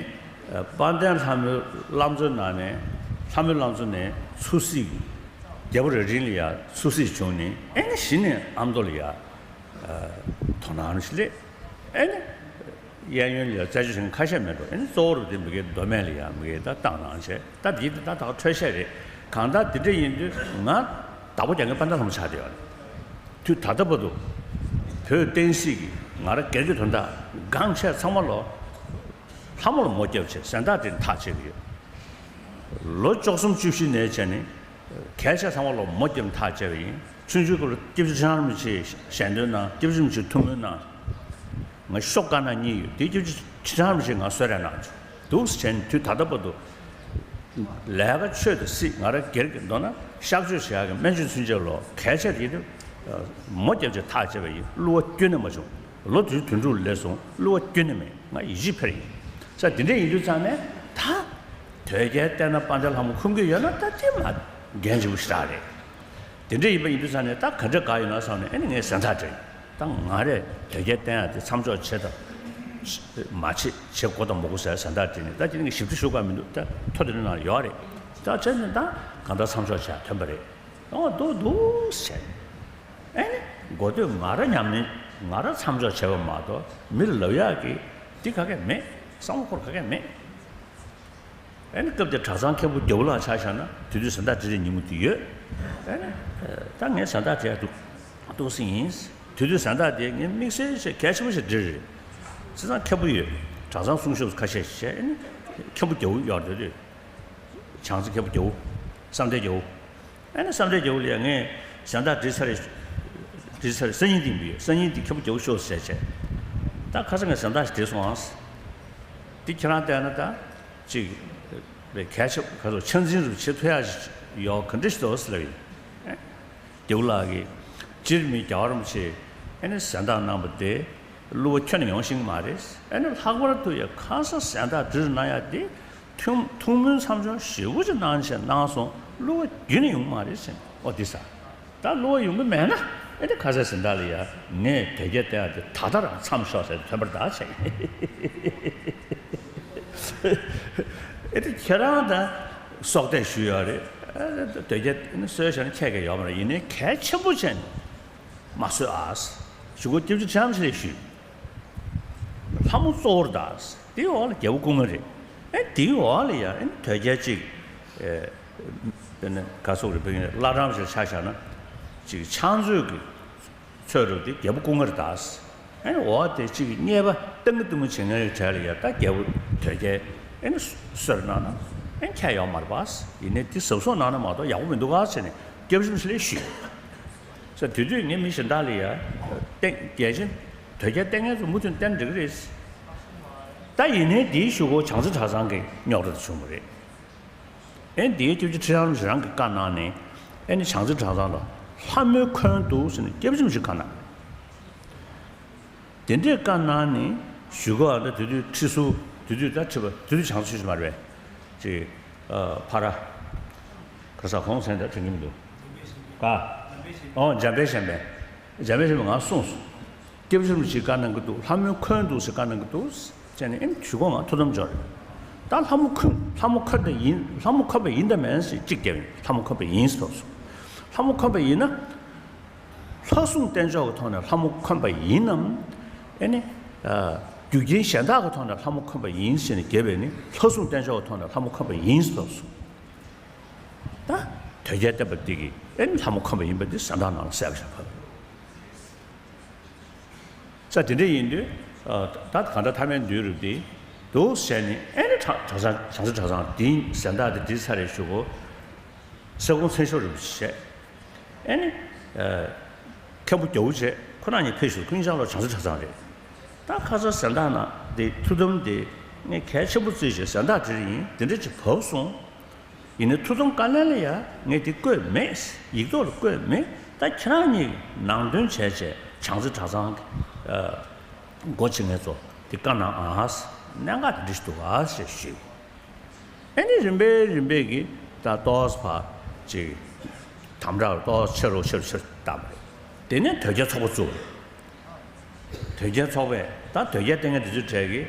དཔལ་ལྡན་ལྷ་མོའི་བླ་མཚོའི་ནང་ནས་ལྷ་མོའི་བླ་མཚོ་ནས་ཚུར་གཟིགས་ཀྱི་རྒྱལ་པོ་རྭ་སྒྲེང་ལ་ཡ་ཚུར་གཟིགས་བྱུང་ནས་ཨེ་ནི་གཞི་ནས་ཨ་མདོ་ལ་ཡ་དོ་སྣང་ཞིག་སླེབས། ཨེ་ནི་གཡས་གཡོན་ལ་ཡ་རྩད་གཅོད་བྱེད་མཁན་ཁ་ཤས་མེད་འགྲོ། ཨེ་ནི་གཙོ་བོ་རུ་དེ་མི་དགེ་མདོ་སྨད་ལ་ཡ་མི་དགེ་ད་བཏང་གནང་བྱས། ད་འདི་ད་ད་འཕྲོས་བཤད་རེད། གང་ལྟར་དེ་འདྲ་ཡིན་དུས་ང་བདག་པོ་རྒྱག་མཁན་དཔལ་ལྡན་ལྷ་མོ་ཆགས་བསྡད་ཡོད་རེད། དུས་ད་ལྟ་བར་དུ་བོད་བསྟན་སྲིད་ཀྱི་ང་རང་སྒེར་གྱི་དོན་དག་འགངས་ཆེ་ཚང་མ་ལོ་ལྷ་མོ་ལ་མོ་བརྒྱབ་བྱས་གཟེངས་རྟགས་དེ་ཐག་བཅད་ཀྱི་ཡོད། ལོ་བཅུ་གསུམ་བཅུ་བཞི་ནས་བྱས་ནས་གལ་ཆེ་ཚང་མ་ལོ་མོ་བརྒྱབ་ཐག་བཅད་པ་ཡིན། ཆུང་ཆུང་སྐབས་ལ་སྐྱབས་རྗེ་ཁྲི་བྱང་རིན་པོ་ཆེའི་ཞལ་འདོན་གནང་། སྐྱབས་རྗེ་རིན་པོ་ཆེའི་ཐུགས་སྨོན་གནང་། ང་ཤོག་དཀར་ནག་གཉིས་ཡོད་དེ། སྐྱབས་རྗེ་ཁྲི་བྱང་རིན་པོ་ཆེས་ང་གསོལ་རས་གནང་བྱུང་འདུག་ཟེར་བྱས་ནས་དུས་ད་ལྟ་བར་དུ་ལས་ཀ་ཆོས་དང་སྲིད་ང་རང་སྒེར་གྱི་མདོར་ན་གཤག་བཅོས་བྱེད་ཡག་གི་སྨན་བཅོས་ཚུན་ཆད་ལོ་གལ་ཆེ་དེ་དུས་མོ་བརྒྱབ་བྱས་ཐག་བཅད་པ་ཡིན། བསླུ་བ་ཁྱོན་ནས་མ་བྱུང་། ལོ་དུས་དོན་དྲུག་ལས་སོང་བསླུ་བ་ཁྱོན་ནས་མེད། ང་ཡིད་ཆེས་འཕེར་ཡིན། ས་དེ་འདྲ་ཡིན་དུས་ཙང་ནས་ད་དོལ་རྒྱལ་བསྟེན་ན་དཔལ་ལྡན་ལྷ་མོ་ཁོམ་གྱི་ཡོད་ན་ད་དེ་མ་འགན་ཆེན་པོ་ཞེ་དྲག་རེད། དེ་འདྲ་ཡིན་པ་ཡིན་དུས་ཙང་ནས་ད་ག་འདྲ་དགའ་ཡོད་ན་བསམ་ནས་ཨེ་ནི་ངས་གཟེངས་རྟགས་སྤྲད། ད་ང་རས་དོལ་རྒྱལ་བསྟེན་ཡག་དེ་མཚམས་འཇོག་བྱེད་དང་མ་བྱེད། བྱེད་དགོས་དང་མ་དགོས་ཟེར་གཟེངས་རྟགས་སྤྲད་ནས་ད་དེ་ནི་ཞིབ་ཕྲ་ཞུ་དགོས་མི་འདུག་ད་ཐོ་དེ་ནི་ནང་ཡོད་རེད། ད་བྱས་ནས་ད་གང་ལྟར་མཚམས་འཇོག་བྱས་ཐོན་པ་རེད། འོ་འདུག་འདུག་བྱས། ཨེ་ནི་འགོ་སྟོད་ང་རང་ཉམས་ལེན་ང་རང་མཚམས་འཇོག་བྱས་པ་མ་གཏོགས་མི་ལ་ལབ་ཡག་གི་འདི་ག་གེ་མེད། བསམ་བློ་འཁོར་ག་གེ་མེད། ཨེ་ནི་སྐབས་དེར་གྲྭ་ཚང་མཁན་པོ་རྒྱལ་པོ་ལགས་ཆ་བཞག་ན་དེ་དུས་གཟེངས་རྟགས་སྤྲད་རྒྱུའི་ཉིན་མོ་དེ་ཡོད། ཨེ་ནི་ད་ངས་གཟེངས་རྟགས་སྤྲད་ཡག་འདུག་འདུག་སེ་ཡིན། དེ་དུས་གཟེངས་རྟགས་དེ་ངས་དམིགས་བསལ་ཞིག་གལ་ཆེན་པོ་ཞིག་སྤྲད་རེད། བྱས་ཙང་མཁན་པོ་ཡོད། གྲྭ་ཚང་སྲུང་སྐྱོབ་ཁ་ཤས་ཤིག་བྱས། ཨེ་ནི་མཁན་པོ་རྒྱལ་པོ་ཡོད་རེད། བྱང་རྩེ་མཁན་པོ་རྒྱལ་པོ། བསམ་གཏན་རྒྱལ་པོ། ཨ་ནི་བསམ་གཏན་རྒྱལ་པོ་ལ་ཡ་ངས་གཟེངས་རྟགས་སྤྲད་ཚར་རེད། སྤྲད་ཚར་རེད། སང་ཉིན་འདི་མི་ཡོད། སང་ཉིན་འདི་མཁན་པོ་རྒྱལ་པོ་ཤོག་ཟེར་བྱས། ད་ཁ་སང་ངས་གཟེངས་རྟགས་ཤིག་སྤྲད་སོང་ཨང་། འདི་ཁྱེད་རང་བལྟས་ན་ད་ཅིག་རེད། གལ་ཆེ་ཁ་སོ་ཆ་འཛིན་རུ་བྱེད་ཐུབ་ཡག་ཞིག་ཡོད་ག་འདྲ་ཞིག་འདུག་ཟེར་ལབ་ཡིན། རྒྱལ་པོ་ལགས་ཀྱིས་སྤྱིར་མི་རྒྱལ་བ་རིན་པོ་ཆེས་ཨ་ནི་གཟེངས་རྟགས་གནང་བ་དེ་བསླུ་བ་ཁྱོན་ནས་ཡོང་ཤེས་ཀྱི་མ་རེད། ཨ་ནི་ལྷག་པར་དུ་ཡ་ཁ་སང་གཟེངས་རྟགས་འདྲི་རུ་གནང་ཡག་དེ་ཐུགས་ཐུགས་སྨོན་མཚམས་སྦྱོར་ཞེ་པོ་ཅིག་གནང་བྱས་གནང་སོང་། བསླུ་བ་རྒྱུན་ནས་ཡོང་གི་མ་རེད་ཟེར། ཨོ་འདི་ས། ད་བསླུ་བ་ཡོང་གི་མེད་ན་ཨ་ནི་ཁ་སང་གཟེངས་རྟགས་ལ་ཡ་ངས་དོལ་རྒྱལ་བསྟེན་ཡག་དེ་ད་ལྟ་རང་མཚམས་ཞོག་ཟེར་ཐོན་པར་གདའ་བྱས། ཨེ་དེ་ཁྱེད་རང་ད་སྲོག་གཏད་ཞུས་ཡོད་རེད། ཨེ་དོལ་རྒྱལ་ཨེ་ནི་གསོལ་བཞག་ན་ཁྱད་ཀྱི་ཡོད་མ་རེད། ཡིན་ནའི་གལ་ཆེན་པོ་བྱས་ནས་མ་གསོལ་ཨ། གཞུག་གུ་སྐྱབས་རྗེ་ཁྲི་བྱང་ཆེ་ལས་ཞུས། ལྷ་མོ་གཙོ་བོར་གདའ། དེའི་འོག་ལ་རྒྱལ་པོ་སྐུ་ལྔ་རེད། ཨེ་དེའི་འོག་ལ་ཡ་ཨེ་ནི་དོལ་རྒྱལ་གཅིག་ཨེ་དེ་ནི་ག་སོག་རེད། བོད་ཀྱི་བླ་བྲང་ཞིག་ཆ་བཞག་ན་ཅིག་ཕྱག་མཛོད་ཀྱི་ཚོད་རུ་དེ་རྒྱལ་པོ་སྐུ་ལྔར་གདའ། ཨེ་འོ་དེ་གཅིག་གཉེར་པ་ཏིང་ངེ་ཏིང་ངེ་བྱེད་མཁན་གྱི་གྲས་ལ་ཡ་ད་རྒྱལ་པོ་དོལ་རྒྱལ་ཨེ་ནི་གསོལ་གནང་ན་ཨེ་ཁྱད་ཡོད་མ་རེད་པ། ཡིན་ནའི་དེ་གཟབ་གཟབ་གནང་ན་མ་གཏོགས་ཡག་པོ་མི་འདུག་ག་ཟེར་ནས་སྐྱབས་རྗེ་ལས་ཞུས། ས་དེ་དུས་ངས་མི་གཞན་དག་ལ་ཡ་ཏིང་རྒྱལ་ཆེན་དོལ་རྒྱལ་བསྟེན་མཁན་ཚོ་མུ་མཐུད་བསྟེན་འགྲིག་གི་རེད། ད་ཡིན་ནའི་དེའི་གཞུག་གུ་བྱང་རྩེ་གྲྭ་ཚང་གི་རྙོག་དྲ་དེ་བྱུང་བ་རེད། ཨེ་འདིའི་སྐྱབས་རྗེ་ཁྲི་བྱང་རིན་པོ་ཆེ་རང་གིས་བཀའ་གནང་ནས་ཨེ་ནི་བྱང་རྩེ་གྲྭ་ཚང་ལ་ལྷ་མོའི་འཁོན་འདུག་ཟེར་ནས་སྐྱབས་རྗེ་རིན་པོ་ཆེས་བཀའ་གནང་། དེ་འདྲས་བཀའ་གནང་ནས་གཞུག་གུ་ཨ་ད་དེ་དུས་ཁྲི་ཟུར་དེ་དུས་ད་ཁྲི་པ་དེ་དུས་བྱང་རྩེ་ཆོས་ཀྱི་མ་རེད་པས། ཅིག་ཨ་ཕ་ར་ག་ས་ཁོང་མཚན་ད་དྲན་གྱི་མི་འདུག་ག་ཨོ་འཇམ་དཔལ་གཞན་ཕན། འཇམ་དཔལ་གཞན་ཕན་ང་གསུངས་སོང་། སྐྱབས་རྗེ་རིན་པོ་ཆེས་བཀའ་གནང་གི་འདུག་ལྷ་མོའི་འཁོན་འདུག་ཟེར་བཀའ་གནང་གི་འདུག་ཟེར་ནས་ཨེ་ནི་གཞུག་གུ་ང་ཐུགས་དམ་འཇོག་རེད། ད་ལྷ་མོ་འཁོན་ལྷ་མོ་འཁོན་པ་ཡིན་ལྷ་མོ་འཁོན་པ་ཡིན་དང་མིན་ཟེར་གཅིག་བརྒྱབ་ཡིན། ལྷ་མོ་འཁོན་པ་ཡིན་ཟེར་ཐོག་སོང་། ལྷ་མོ་འཁོན་པ་ཡིན་ན། ལྷ་སྲུང་བསྟེན་ཕྱོགས་ཀྱི་ཐོག་ནས་ལྷ་མོ་འཁོན་པ་ཡིན་ནམ། ཨེ་ནི། རྒྱུ་རྐྱེན་གཞན་དག་གི་ཐོག་ནས་ལྷ་མོ་འཁོན་པ་ཡིན་ཟེར་ནས་བརྒྱབ་པས་ནི་ལྷ་སྲུང་བསྟེན་ཕྱོགས་ཀྱི་ཐོག་ནས་ལྷ་མོ་འཁོན་པ་ཡིན་ཟེར་སོང་། ད་དོལ་རྒྱལ་བསྟེན་པ་འདི་གིས་ཨེ་ནི་ལྷ་མོ་འཁོན་པ་ཡིན་པ་འདི་གཟེངས་རྟགས་ནང་ལ་གསལ་པོ་ཞིག་ཕབ་ཡོད། ས་དེ་འདྲ་ཡིན་དུས། ད་གང་ལྟར་ཐ་མའི་འདུས་རུ་འདི་འདུག་ཟེར་ནས་ཨེ་ནི་གྲྭ་གྲྭ་ཚང་བྱང་རྩེ་གྲྭ་ཚང་འདིའི་གཟེངས་རྟགས་དེ་འདྲི་ཚར་རེ་ཞུ་གོ། ས་ཁོང་ཚན་ཤོག་རིན་པོ་ཆེ་བྱས། ཨེ་ནི། མཁན་པོ་རྒྱལ་པོ་བྱས་ཁོ་རང་གཉིས་ཕེབས་ཞུ་ཁོ་གཉིས་ཆ་ལོ་བྱང་རྩེ་གྲྭ་ཚང་རེད། ད་ཁ་སང་གཟེངས་རྟགས་ནང་འདི་ཐུགས་དམ་འདི་ངས་གལ་ཆེན་པོ་བརྩིས་བྱས་གཟེངས་རྟགས་འདི་རེད་ཡིན་འདི་འདྲ་ཅིག་བབས་སོང་། ཡིན་ནའི་ཐུགས་དམ་བཀའ་ལན་ལ་ཡ་ངས་འདི་བཀོད་མེད། ཡིག་ཐོག་ལ་བཀོད་མེད། ད་ཁྱེད་རང་གཉིས་ནང་དོན་བྱས་བྱས་ བྱང་རྩེ་གྲྭ་ཚང་གི་སྒོ་ཕྱེ་མཁན་ཚོ་དེ་བཀའ་གནང་ཨ། གནད་འགག་དེ་འདྲ་ཞིག་འདུག་ཨ་ཞེས་ཞུས། ཨེ་ནི་རིམ་པས་རིམ་པས་ཀྱིས་ད་ཏོག་ཙམ་ཕར་ཅིག་དམ་དྲག་ཏོག་ཙམ་ཆེ་རུ་ཆེ་རུ་ཆེ་རུ་བཏང་བ་རེད། དེ་ནས་དོལ་རྒྱལ་ཚོགས་པ་བཙུགས། དོལ་རྒྱལ་ཚོགས་པས་ད་དོལ་རྒྱལ་བསྟེན་མཁན་དེ་ཚོའི་གྲས་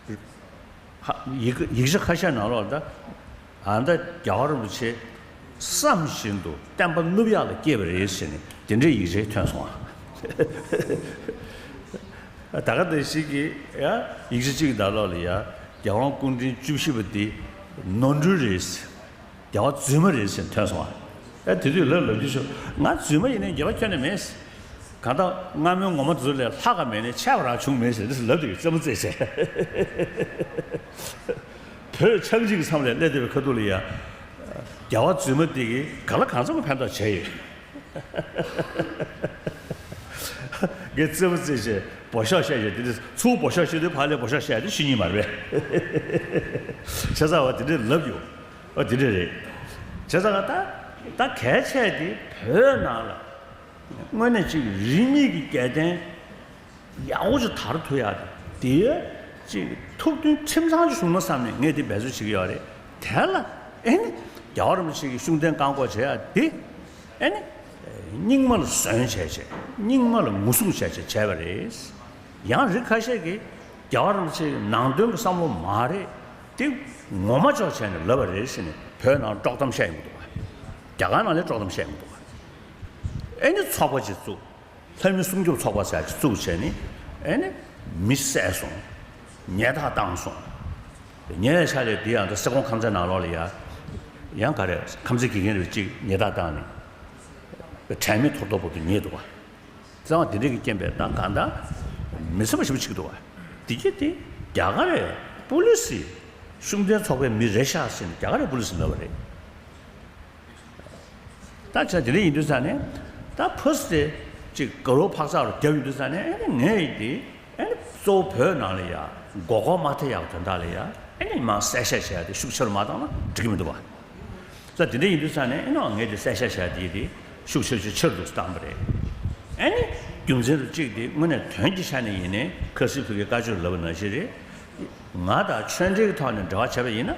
ཀྱིས་ཡིག་ཡིག་ཆ་ཁ་ཤས་ནང་ལོགས་ད་ཨ་ད་རྒྱལ་བ་རིན་པོ་ཆེ་བསམ་བཞིན་དུ་བསྟན་པ་བསྣུབ་ཡག་ལ་སྐྱེས་པ་རེད་ཟེར་ནས་དེ་འདྲའི་ཡིག་ཆ་ཐོན་སོང་ཨ། ད་ག་ནང་བཞིན་གྱི་ཡ་ཡིག་ཆ་གཅིག་ནང་ལོགས་ལ་ཡ་རྒྱལ་དབང་སྐུ་ཕྲེང་བཅུ་བཞི་པ་འདི་ནོར་འཁྲུལ་རེད། རྒྱལ་བ་རྫུན་མ་རེད་ཟེར་ཐོན་སོང་བ། ཨེ་དེ་དུས་ལབ་ལབ་རྒྱུ་བྱུང་། ང་རྫུན་མ་ཡིན་ནའི་འགྱོད་པ་ཁྱོན་ནས་མེད། གང་ལྟར་སྔ་མོའི་ངོ་མ་དེ་ཚོ་ལས་ལྷག་ག་མེད་ནའི་ཆད་པ་རང་བྱུང་མེད་ཟེར་དེ་ལབ་དུས་རྩེད་མོ་རྩེས་བྱས། བོད་ཆབ་སྲིད་ཀྱི་མཚམས་ལ་སླེབས་བསྡད་པའི་ཁ་ཐུག་ལ་ཡ། རྒྱལ་བ་རྫུན་མ་དེ་གིས་ག་ལ་གང་འཚམ་གྱི་ཕན་ཐོགས་བྱས་ཡོད། ངས་རྩེད་མོ་རྩེས་བྱས་འབོ་ཤོག་བཤད་བྱས་དེ་འདྲ་ཚུར་འབོ་ཤོག་བཤད་དུས་ཕར་ལས་འབོ་ཤོག་བཤད་དེ་ཤེས་ཉིན་མ་རེད་པས། བྱས་ཙང་བ་དེ་འདྲས་ལབ་ཡོད། ཨ་དེ་འདྲས་རེད། བྱས་ཙང་ད་ད་གལ་ཆེ་དེ་བོད་ནང་ལ་དངོས་གནས་ཅིག་རིས་མེད་ཀྱི་རྒྱལ་བསྟན་ཡག་པོ་ཅིག་དར་ཐུབ་ཡག་དེ་དེ་ཅིག་ཐུགས་མཐུན་ཁྲིམས་གཙང་ཅིག་བྱུང་ན་བསམ་ནས་ངས་དེ་འབད་རྩོལ་བྱེད་ཀྱི་ཡོད་རེད། དེ་ལ་ཨེ་ནི་རྒྱལ་བ་རིན་པོ་ཆེ་གི་ཤུགས་ལྡན་བཀའ་འགོག་བྱེད་ཡག་དེ་ཨེ་ནི་རྙིང་མ་ལ་ཟོན་བྱས་བྱས་རྙིང་མ་ལ་ངོ་སྲུང་བྱས་བྱས་བྱས་པ་རེད། ཡང་རིགས་ཁ་ཤས་ཀྱིས་རྒྱལ་བ་རིན་པོ་ཆེའི་ནང་དོན་གྱི་བསམ་བློ་མ་རེད་དེ་ངོ་མ་འཇོག་བྱས་ནས་ལབ་པ་རེད་ཟེར་ནས་བོད་ནང་དཀྲོག་གཏམ་བཤད་ཡོང་གི་འདུག་བ། རྒྱ་གར་ནང་ལས་དཀྲོག་གཏམ་བཤད་ཡོང་གི་འདུག་བ། ཨེ་ནི་ཚོགས་པ་ཅིག་བཙུགས། ལྷ་མི་སྲུང་སྐྱོབ་ཚོགས་པ་ཟེར་ཅིག་བཙུགས་བྱས་ནི་ཨེ་ནི་མི་བསད་སོང་། ཉལ་ཐག་བཏང་སོང་། ཉལ་ཡ་ཆ་ལས་དེ་ཡང་ད་སེ་གོང་ཁམས་ཚན་ནང་ལོགས་ལ་ཡ་ཡང་ག་རེ་ཁམས་ཚན་དགེ་རྒན་རེ་གཅིག་ཉལ་ཐག་བཏང་ནས་དྲན་མེད་ཐོར་ཐོར་བོ་དུ་ཉལ་འདུག་བ། བཙན་དབང་དེ་འདྲས་ཀྱི་རྐྱེན་པས་ད་གང་ལྟར་མི་སེམས་པ་ཞིབ་ཅིག་འདུག་བ། དེ་གྱད་དེ་རྒྱ་གར་རེད་པུ་ལི་སི་ཤུགས་ལྡན་ཚོགས་པའི་མི་རེད་ཤག་ཟེར་ནས་རྒྱ་གར་རེད་པུ་ལི་སི་ལབ་པ་རེད། ད་ཆ་དེ་འདྲ་ཡིན་དུས་ཙང་ནས་ད་ཕུ་སི་དེ་ཅིག་དགའ་རོགས་འཕག་འཚག་རུ་བརྒྱབ་ཡོང་དུས་ཙང་ནས་ཨེ་ནི་ངས་ཡིན་དེ་ཨེ་ནི་གཙོ་བོ་བོད་ནང་ལ་ཡ་མགོ་སྐོར་མ་ཐེབས་ཡག་དོན་དག་ལ་ཡ་ཨེ་ནི་མར་གསལ་བཤད་བྱས་ཏེ་ཤུགས་ཆེ་རུ་མ་བཏང་ན་འགྲིག་གི་མི་འདུག་བ། ད་དེ་འདྲ་ཡིན་དུས་ཙང་ནས་ཨེ་ནི་ངས་དེ་གསལ་བཤད་བྱས་དེ་དེ་ཤུགས་ཆེ་ཆེ་ཆེ་རུ་འདུག་སེ་བཏང་བ་རེད། ཨེ་ནི་རྒྱུ་མཚན་རུ་གཅིག་དེ་དངོས་གནས་དོན་གྱི་ཆ་ནས་ཡིན་ནའི་ཁ་སིལ་བུ་གའི་བཀའ་ཆོས་ལབ་པ་ནང་བཞིན་རེད། ང་དང་ཆོས་འབྲེལ་གྱི་ཐོག་ནས་འབྲེལ་བ་བྱས་པ་ཡིན་ན་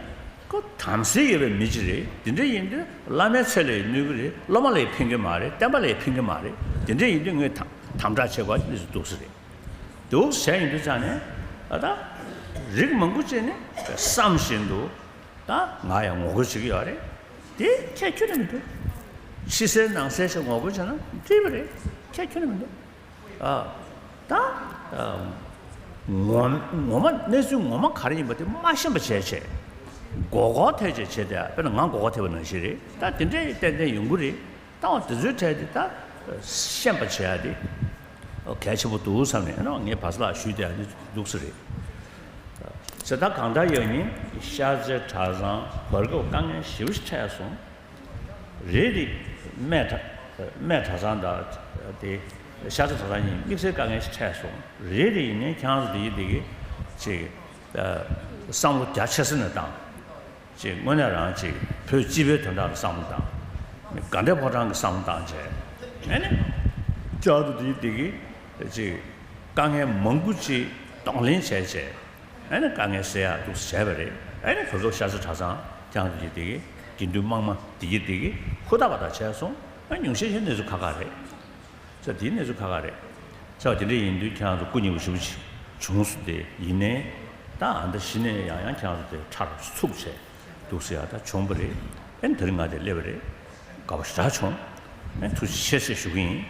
ཁོ་དམ་ཚིག་ཡོད་པའི་མི་ཅིག་རེད། དེ་འདྲ་ཡིན་དུས་བླ་མའི་ཚེ་ལ་ཡང་གནོད་ཀྱི་རེད། སློབ་མ་ལ་ཡང་ཕན་གྱི་མ་རེད། བསྟན་པ་ལ་ཡང་ཕན་གྱི་མ་རེད། དེ་འདྲ་ཡིན་དུས་ངས་དམ་དམ་དྲག་བྱེད་དགོས་ཀྱི་གནས་ཚུལ་འདུག་སེ་རེད། འདུག་སེ་བྱས་ཡིན་དུས་ཙང་ནས་ཨ་ད་རིགས་མང་པོ་ཅིག་ནས་བསམ་བཞིན་དུ་ད་ང་ཡང་ངོ་རྒོལ་བྱེད་ཀྱི་ཡོད་རེད། དེ་ཁྱད་ཁྱོན་ནས་མི་འདུག་ཕྱི་གསལ་ནང་གསལ་ཞིག་ངོ་རྒོལ་བྱས་ན་འགྲིག་པ་རེད། ཁྱད་ཁྱོན་ནས་མི་འདུག་ཨ། ད། ཨ། ངོ་ངོ་མ་གནས་ཚུལ་ངོ་མ་ག་རེ་ཡིན་པ་དེ་མ་ཤེས་པ་བྱས་བྱས། མགོ་སྐོར་ཐེབས་བྱས་བྱས་ཏེ་དཔེར་ན་ང་མགོ་སྐོར་ཐེབས་པ་ནང་བཞིན་རེད། ད་དེ་འདྲའི་ཏན་ཏན་ཡོང་གི་རེད། ད་འོ་དེ་ཚོའི་གྲས་དེ་ད་ཤེས་པ་བྱས་ཡ་དེ་གལ་ཆེན་པོ་འདུག་བསམ་ནས་ཨ་ནི་ངས་བར་སླག་ཞུས་བསྡད་ཡ་དེ་འདུག་སེ་རེད། ཟེར་ད་གང་ལྟར་ཡང་ནི་ཤར་རྩེ་གྲྭ་ཚང་བར་སྐབས་དཀའ་ངལ་ཞེ་པོ་ཞིག་འཕྲད་སོང་། རེད་དེ། སྨད་གྲྭ། སྨད་གྲྭ་ཚང་དང་། དེ། ཤར་རྩེ་གྲྭ་ཚང་གཉིས་དམིགས་བསལ་དཀའ་ངལ་ཞིག་འཕྲད་སོང་། རེད་དེ་ཡིན་ནའི་ཁྱེད་རང་ཚོ་དེ་ཡི་དེ་གི་ཅིག་ཨ། བསམ་བློ་རྒྱ་ཆེ་ས་ནས་བཏང་། ཅིག་དངོས་གནས་རང་ཅིག་བོད་སྤྱི་པའི་དོན་དག་ལ་བསམ་བློ་བཏང་། དགའ་ལྡན་ཕོ་བྲང་གི་བསམ་བློ་བཏང་བྱས། ཨ་ནི། ཁྱེད་རང་ཚོ་དེ་ཡི་དེ་གི་ཅིག་དཀའ་ངལ་མང་པོ་ཅིག་གདོང་ལེན་བྱས་བྱས། ཨ་ནི་དཀའ་ངལ་སེལ་ཡག་འདུག་སེ་བྱས་པ་རེད། ཨ་ནི་བོད་སྐབས་ཤར་རྩེ་གྲྭ་ཚང་ཁྱེད་རང་ཚོ་དེ་གི་དགེ་འདུན་དམངས་མ་དེ་གི་དེ་གི་ཧུར་ཐག་པ་ཐག་བྱས་སོང་། ཨ་ཉུང་ཤས་ཤིག་གནས་ཚུལ་ཁག་ཁག་རེད། ས་དེའི་གནས་ཚུལ་ཁག་ཁག་རེད། ས་དེ་འདྲ་ཡིན་དུས་ཁྱེད་རང་ཚོ་སྐུ་ཉེ་བོ་ཞེ་པོ་ཅིག་བྱུང་སོང་སྟེ་ཡིན་ནའི། ད་ཨ་ད་གཞི་ནས་ཡང་ཡང་ཁྱེད་རང་ཚོ་དེ་ཁྲག་ཚུགས་བྱས་འདུག་སེ་ཡ་ད་བྱུང་བ་རེད། ཨ་ནི་དེ་རིང་ང་དེ་སླེབས་པ་རེད། དགའ་པོ་ཞེ་དྲག་བྱུང་། ཨ་ནི་ཐུགས་རྗེ་ཆེ་ཟེར་ཞུ་གི་ཡིན།